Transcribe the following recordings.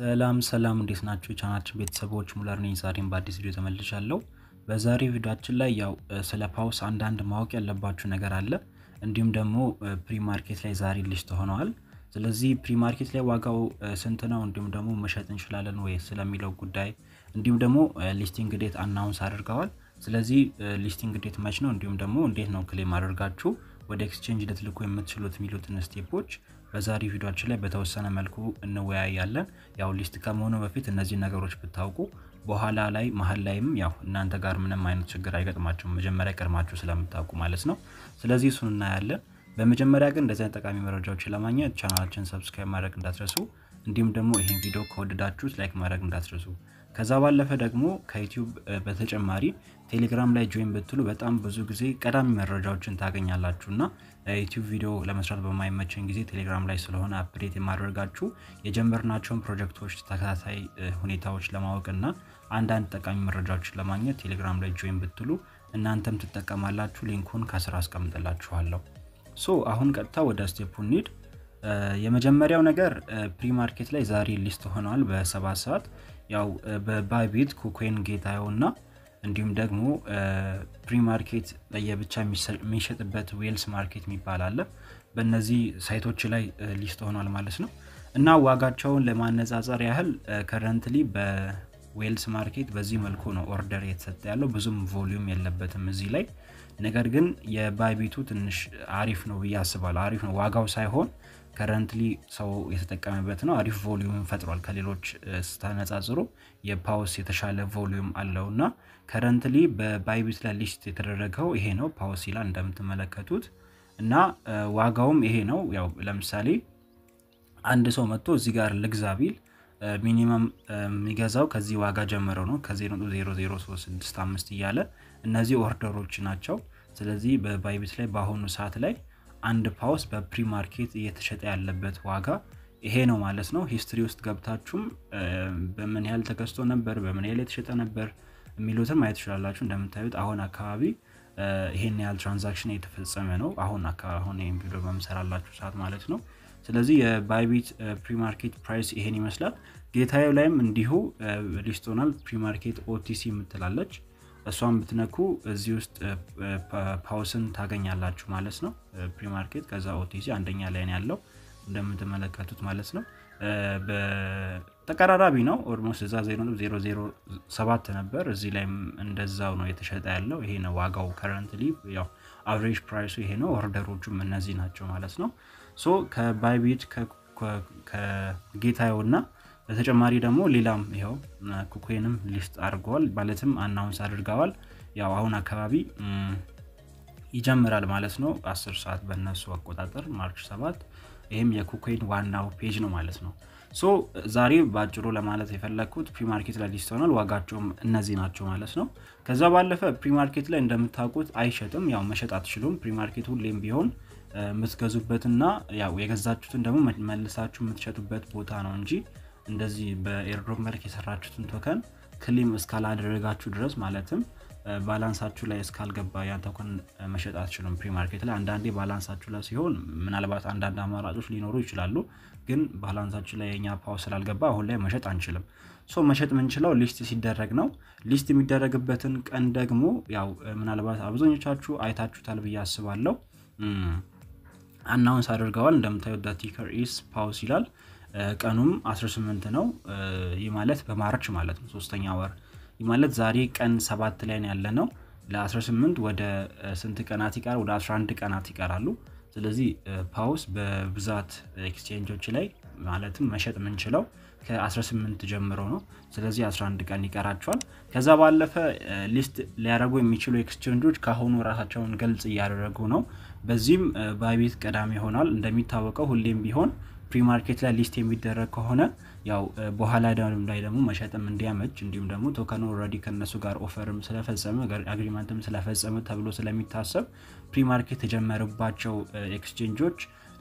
ሰላም ሰላም፣ እንዴት ናችሁ? የቻናላችን ቤተሰቦች፣ ሙለር ነኝ። ዛሬም በአዲስ ቪዲዮ ተመልሻለሁ። በዛሬ ቪዲዮአችን ላይ ያው ስለ ፓውስ አንዳንድ ማወቅ ያለባችሁ ነገር አለ። እንዲሁም ደግሞ pre-market ላይ ዛሬ list ሆነዋል። ስለዚህ pre-market ላይ ዋጋው ስንት ነው፣ እንዲሁም ደግሞ መሸጥ እንችላለን ወይ ስለሚለው ጉዳይ፣ እንዲሁም ደግሞ listing date announce አድርገዋል። ስለዚህ listing date መች ነው፣ እንዲሁም ደግሞ እንዴት ነው claim አድርጋችሁ ወደ exchange ልትልኩ የምትችሉት የሚሉትን step ኦች በዛሬ ቪዲዮአችን ላይ በተወሰነ መልኩ እንወያያለን። ያው list ከመሆኑ በፊት እነዚህ ነገሮች ብታውቁ በኋላ ላይ መሀል ላይም ያው እናንተ ጋር ምንም አይነት ችግር አይገጥማችሁም፣ መጀመሪያ ቀድማችሁ ስለምታውቁ ማለት ነው። ስለዚህ እሱን እናያለን። በመጀመሪያ ግን እንደዚህ አይነት ጠቃሚ መረጃዎችን ለማግኘት ቻናላችን subscribe ማድረግ እንዳትረሱ፣ እንዲሁም ደግሞ ይሄን ቪዲዮ ከወደዳችሁት like ማድረግ እንዳትረሱ። ከዛ ባለፈ ደግሞ ከዩቲዩብ በተጨማሪ ቴሌግራም ላይ join ብትሉ በጣም ብዙ ጊዜ ቀዳሚ መረጃዎችን ታገኛላችሁና ዩቲዩብ ቪዲዮ ለመስራት በማይመቸን ጊዜ ቴሌግራም ላይ ስለሆነ update የማደርጋችሁ፣ የጀመርናቸውን ፕሮጀክቶች ተከታታይ ሁኔታዎች ለማወቅና አንዳንድ ጠቃሚ መረጃዎችን ለማግኘት ቴሌግራም ላይ join ብትሉ እናንተም ትጠቀማላችሁ። Link ኡን ከስር አስቀምጥላችኋለሁ። So አሁን ቀጥታ ወደ step ኡ እንሂድ። የመጀመሪያው ነገር pre-market ላይ ዛሬ list ሆነዋል በ7 ሰዓት። ያው በባይቢት፣ ኩኮይን፣ ጌታዮ እና እንዲሁም ደግሞ pre-market ለየብቻ የሚሸጥበት whales market የሚባል አለ። በእነዚህ site ኦች ላይ list ሆኗል ማለት ነው። እና ዋጋቸውን ለማነጻጸር ያህል currently በ whales market በዚህ መልኩ ነው order የተሰጠ ያለው። ብዙም volume የለበትም እዚህ ላይ። ነገር ግን የባይቢቱ ትንሽ አሪፍ ነው ብዬ አስባለሁ። አሪፍ ነው፣ ዋጋው ሳይሆን currently ሰው የተጠቀመበት ነው። አሪፍ volume ፈጥሯል። ከሌሎች ስታነጻጽሩ የፓውስ የተሻለ volume አለው። እና currently በባይቢት ላይ list የተደረገው ይሄ ነው። ፓውስ ይላል እንደምትመለከቱት እና ዋጋውም ይሄ ነው። ያው ለምሳሌ አንድ ሰው መጥቶ እዚህ ጋር ልግዛ ቢል minimum የሚገዛው ከዚህ ዋጋ ጀምረው ነው፣ ከ0.00365 እያለ እነዚህ order ኦች ናቸው። ስለዚህ በባይቢት ላይ በአሁኑ ሰዓት ላይ አንድ ፓውስ በ pre-market እየተሸጠ ያለበት ዋጋ ይሄ ነው ማለት ነው። History ውስጥ ገብታችሁም በምን ያህል ተገዝቶ ነበር፣ በምን ያህል የተሸጠ ነበር የሚሉትን ማየት ትችላላችሁ። እንደምታዩት አሁን አካባቢ ይሄን ያህል transaction የተፈጸመ ነው። አሁን ይህን ቪዲዮ በምሰራላችሁ ሰዓት ማለት ነው። ስለዚህ የባይቢት pre-market price ይሄን ይመስላል። ጌታዮ ላይም እንዲሁ list ሆኗል። Pre-market OTC የምትላለች፣ እሷን ብትነኩ እዚህ ውስጥ ፓውስን ታገኛላችሁ ማለት ነው። Pre-market ከዛ OTC አንደኛ ላይ ነው ያለው እንደምትመለከቱት ማለት ነው። ተቀራራቢ ነው። Almost እዛ 0.007 ነበር። እዚህ ላይም እንደዛው ነው የተሸጠ ያለው። ይሄ ነው ዋጋው currently፣ ያው average price ኡ ይሄ ነው። Order ኦቹም እነዚህ ናቸው ማለት ነው። So ከባይቢት፣ ከጌታዮ እና በተጨማሪ ደግሞ ሌላም ይኸው ኩኮይንም list አድርገዋል፣ ማለትም announce አድርገዋል። ያው አሁን አካባቢ ይጀምራል ማለት ነው፣ 10 ሰዓት በእነሱ አቆጣጠር March 7። ይህም የኩኮይን ዋናው page ነው ማለት ነው። So ዛሬ በአጭሩ ለማለት የፈለግኩት pre-market ላይ list ሆኗል፣ ዋጋቸውም እነዚህ ናቸው ማለት ነው። ከዛ ባለፈ pre-market ላይ እንደምታውቁት አይሸጥም፣ ያው መሸጥ አትችሉም። Pre-market ሁሌም ቢሆን የምትገዙበትና ያው የገዛችሁትን ደግሞ መልሳችሁ የምትሸጡበት ቦታ ነው እንጂ እንደዚህ በ airdrop መልክ የሰራችሁትን token claim እስካላደረጋችሁ ድረስ፣ ማለትም balance ኣችሁ ላይ እስካልገባ ያን token መሸጥ አትችሉም። Pre-market ላይ አንዳንዴ balance ኣችሁ ላይ ሲሆን ምናልባት አንዳንድ አማራጮች ሊኖሩ ይችላሉ። ግን balance ኣችሁ ላይ የኛ ፓው ስላልገባ አሁን ላይ መሸጥ አንችልም። So መሸጥ የምንችለው list ሲደረግ ነው። List የሚደረግበትን ቀን ደግሞ ያው ምናልባት አብዛኞቻችሁ አይታችሁታል ብዬ አስባለሁ። Announce አድርገዋል። እንደምታዩት ticker is ፓውስ ይላል። ቀኑም 18 ነው። ይህ ማለት በ March ማለት ነው፣ ሶስተኛ ወር። ይህ ማለት ዛሬ ቀን 7 ላይ ነው ያለነው። ለ18 ወደ ስንት ቀናት ይቀራል? ወደ 11 ቀናት ይቀራሉ። ስለዚህ ፓውስ በብዛት ኤክስቼንጆች ላይ ማለትም መሸጥ የምንችለው ከ18 ጀምሮ ነው። ስለዚህ 11 ቀን ይቀራቸዋል። ከዛ ባለፈ list ሊያደርጉ የሚችሉ ኤክስቼንጆች ከአሁኑ ራሳቸውን ግልጽ እያደረጉ ነው። በዚህም ባይቢት ቀዳሚ ይሆናል። እንደሚታወቀው ሁሌም ቢሆን pre-market ላይ list የሚደረግ ከሆነ ያው በኋላ ላይ ደግሞ መሸጥም እንዲያመች፣ እንዲሁም ደግሞ token ኑ already ከነሱ ጋር offer ም ስለፈጸመ፣ agreement ም ስለፈጸመ ተብሎ ስለሚታሰብ pre-market የተጀመረባቸው exchange ኦች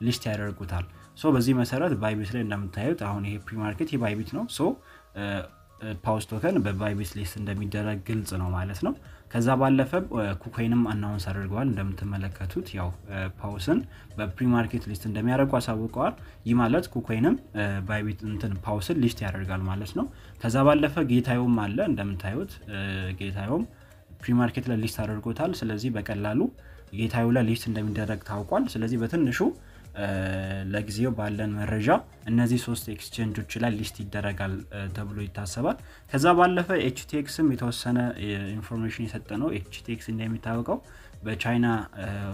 list ያደርጉታል። So በዚህ መሰረት ባይቢት ላይ እንደምታዩት አሁን ይሄ pre-market የባይቢት ነው። So PAWS token በ Bybit list እንደሚደረግ ግልጽ ነው ማለት ነው። ከዛ ባለፈ KuCoin ም announce አድርገዋል። እንደምትመለከቱት ያው PAWS ን በ pre-market list እንደሚያደርጉ አሳውቀዋል። ይህ ማለት KuCoin ም Bybit እንትን PAWS ን list ያደርጋል ማለት ነው። ከዛ ባለፈ Gate.io ም አለ። እንደምታዩት Gate.io ም pre-market ላይ list አድርጎታል። ስለዚህ በቀላሉ Gate.io ላይ list እንደሚደረግ ታውቋል። ስለዚህ በትንሹ ለጊዜው ባለን መረጃ እነዚህ ሶስት ኤክስቼንጆች ላይ list ይደረጋል ተብሎ ይታሰባል። ከዛ ባለፈ HTX ም የተወሰነ information የሰጠ ነው። HTX እንደሚታወቀው በቻይና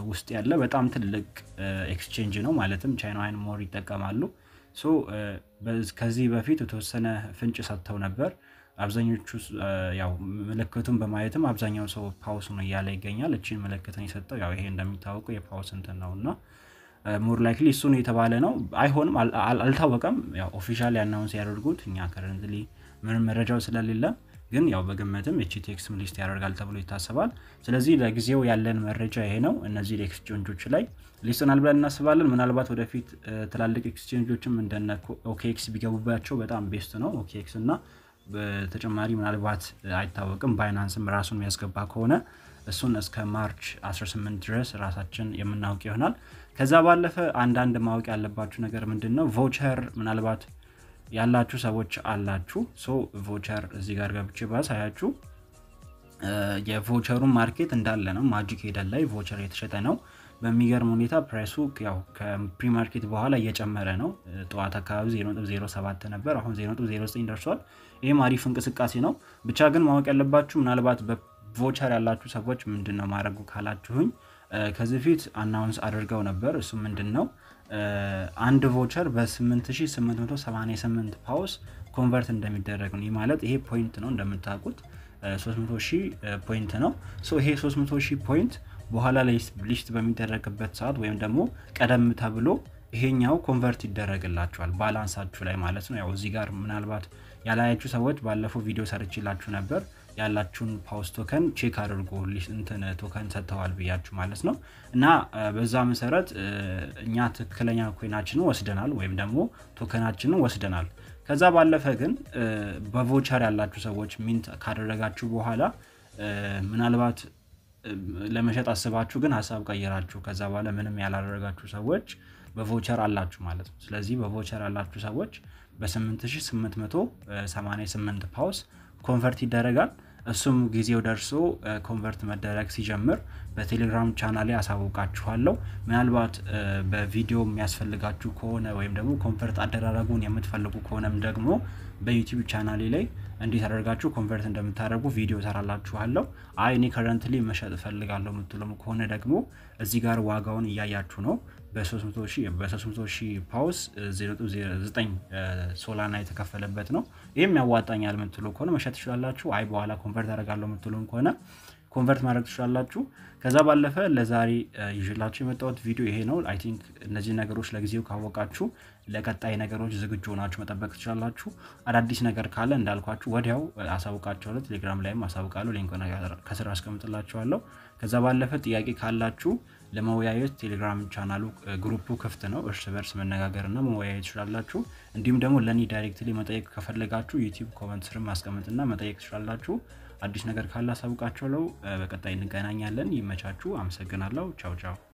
ውስጥ ያለ በጣም ትልቅ exchange ነው። ማለትም ቻይናውያን more ይጠቀማሉ። So ከዚህ በፊት የተወሰነ ፍንጭ ሰጥተው ነበር። አብዛኞቹ ያው ምልክቱን በማየትም አብዛኛው ሰው PAWS ነው እያለ ይገኛል። እቺን ምልክትን የሰጠው ያው ይሄ እንደሚታወቀው የ PAWS እንትን ነውና more likely እሱ ነው የተባለ ነው። አይሆንም አልታወቀም። ያው officially announce ያደርጉት እኛ currently ምንም መረጃው ስለሌለ ግን ያው በግምትም HTX ም list ያደርጋል ተብሎ ይታሰባል። ስለዚህ ለጊዜው ያለን መረጃ ይሄ ነው። እነዚህ ኤክስቼንጆች ላይ list ይሆናል ብለን እናስባለን። ምናልባት ወደፊት ትላልቅ exchange ኦችም እንደነ OKX ቢገቡባቸው በጣም best ነው። OKX እና በተጨማሪ ምናልባት አይታወቅም Binance ም ራሱን የሚያስገባ ከሆነ እሱን እስከ March 18 ድረስ ራሳችን የምናውቅ ይሆናል። ከዛ ባለፈ አንዳንድ ማወቅ ያለባችሁ ነገር ምንድነው? voucher ምናልባት ያላችሁ ሰዎች አላችሁ። So voucher እዚህ ጋር ገብቼ ባሳያችሁ የ voucher ኡ market እንዳለ ነው። Magic Eden ላይ voucher የተሸጠ ነው። በሚገርም ሁኔታ price ኡ ያው ከ pre-market በኋላ እየጨመረ ነው። ጠዋት አካባቢ 0.07 ነበር፣ አሁን 0.09 ደርሷል። ይሄም አሪፍ እንቅስቃሴ ነው። ብቻ ግን ማወቅ ያለባችሁ ምናልባት በ voucher ያላችሁ ሰዎች ምንድነው ማድረጉ ካላችሁኝ ከዚህ ፊት announce አድርገው ነበር። እሱ ምንድነው አንድ voucher በ8888 PAWS convert እንደሚደረግ ነው። ይህ ማለት ይሄ point ነው እንደምታውቁት 300,000 point ነው። So ይሄ 300,000 point በኋላ ላይ list በሚደረግበት ሰዓት ወይም ደግሞ ቀደም ተብሎ ይሄኛው convert ይደረግላችኋል balance ኣችሁ ላይ ማለት ነው። ያው እዚህ ጋር ምናልባት ያላያችሁ ሰዎች ባለፈው ቪዲዮ ሰርቼላችሁ ነበር። ያላችሁን PAWS token check አድርጎ እንትን token ሰጥተዋል ብያችሁ ማለት ነው። እና በዛ መሰረት እኛ ትክክለኛ coin ኣችንን ወስደናል ወይም ደግሞ token ኣችንን ወስደናል። ከዛ ባለፈ ግን በ voucher ያላችሁ ሰዎች mint ካደረጋችሁ በኋላ ምናልባት ለመሸጥ አስባችሁ ግን ሐሳብ ቀይራችሁ ከዛ በኋላ ምንም ያላደረጋችሁ ሰዎች በ voucher አላችሁ ማለት ነው። ስለዚህ በ voucher ያላችሁ ሰዎች በ8888 PAWS convert ይደረጋል። እሱም ጊዜው ደርሶ convert መደረግ ሲጀምር በቴሌግራም ቻናሌ አሳውቃችኋለሁ። ምናልባት በቪዲዮ የሚያስፈልጋችሁ ከሆነ ወይም ደግሞ convert አደራረጉን የምትፈልጉ ከሆነም ደግሞ በዩቲዩብ ቻናሌ ላይ እንዴት አደርጋችሁ convert እንደምታደርጉ ቪዲዮ ሰራላችኋለሁ። አይ እኔ currently መሸጥ እፈልጋለሁ የምትሉም ከሆነ ደግሞ እዚህ ጋር ዋጋውን እያያችሁ ነው። በ300,000 PAWS 0.09 Solana የተከፈለበት ነው። ይሄም ያዋጣኛል የምትሉ ከሆነ መሸጥ ትችላላችሁ። አይ በኋላ convert አደርጋለሁ የምትሉም ከሆነ convert ማድረግ ትችላላችሁ። ከዛ ባለፈ ለዛሬ ይዤላችሁ የመጣሁት ቪዲዮ ይሄ ነው። I think እነዚህ ነገሮች ለጊዜው ካወቃችሁ ለቀጣይ ነገሮች ዝግጁ ሆናችሁ መጠበቅ ትችላላችሁ። አዳዲስ ነገር ካለ እንዳልኳችሁ ወዲያው አሳውቃችኋለሁ። ቴሌግራም ላይም አሳውቃለሁ። link ኡን ከስር አስቀምጥላችኋለሁ። ከዛ ባለፈ ጥያቄ ካላችሁ ለመወያየት ቴሌግራም ቻናሉ group ኡ ክፍት ነው። እርስ በርስ መነጋገርና መወያየት ትችላላችሁ። እንዲሁም ደግሞ ለኔ directly መጠየቅ ከፈለጋችሁ ዩቲዩብ comment ስር ማስቀመጥና መጠየቅ ትችላላችሁ። አዲስ ነገር ካለ አሳውቃችኋለሁ። በቀጣይ እንገናኛለን። ይመቻችሁ። አመሰግናለሁ። ቻው ቻው።